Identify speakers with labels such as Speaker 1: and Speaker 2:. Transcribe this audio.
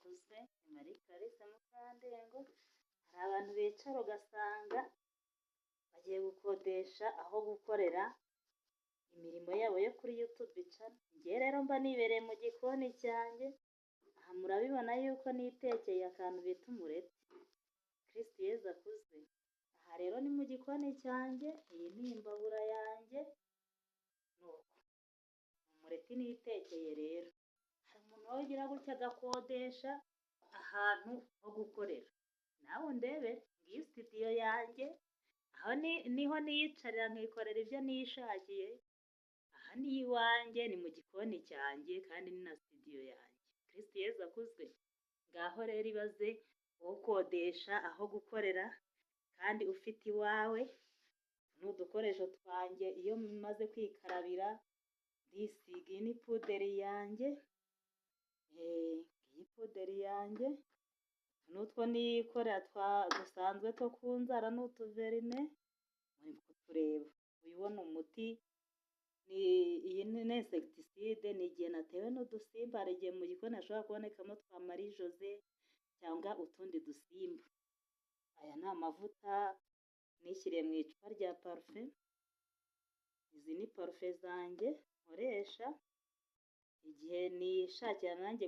Speaker 1: Akuzwe, ni Marie Clarisse Mukandengo. Hari abantu bicara ugasanga bagiye gukodesha aho gukorera imirimo yabo yo kuri YouTube channel. Njye rero mba nibereye mu gikoni cyanjye, aha murabibona yuko nitekeye akantu bita umureti. Kristo Yezu akuzwe. Aha rero ni mu gikoni cyanjye, iyi ni imbabura yanjye, nuko umureti nitekeye rero. Hari umuntu wowe ugira gutya agakodesha ahantu ho gukorera. Nawe undebe, ngiyi studio yanjye, aho niho niyicarira nkikorera ibyo nishakiye, aha ni iwanjye, ni mu gikoni cyanjye kandi ni na studio yanjye. Kristo Yezu akuzwe. Ngaho rero ibaze ukodesha aho gukorera kandi ufite iwawe, ni udukoresho twanjye iyo maze kwikarabira ndisiga. Iyi ni puderi yanjye, iyi puderi yanjye, n'utwo nikorera dusanzwe two ku nzara ni utuverine, muri kutureba. Uyu ni umuti, iyi ni insecticide, ni igihe natewe n'udusimba, hari igihe mu gikoni hashobora kubonekamo twa Marie Jose cyangwa utundi dusimba. Aya ni amavuta nishyiriye mu icupa rya parufe, izi ni parufe zanjye nkoresha igihe nishakira nanjye.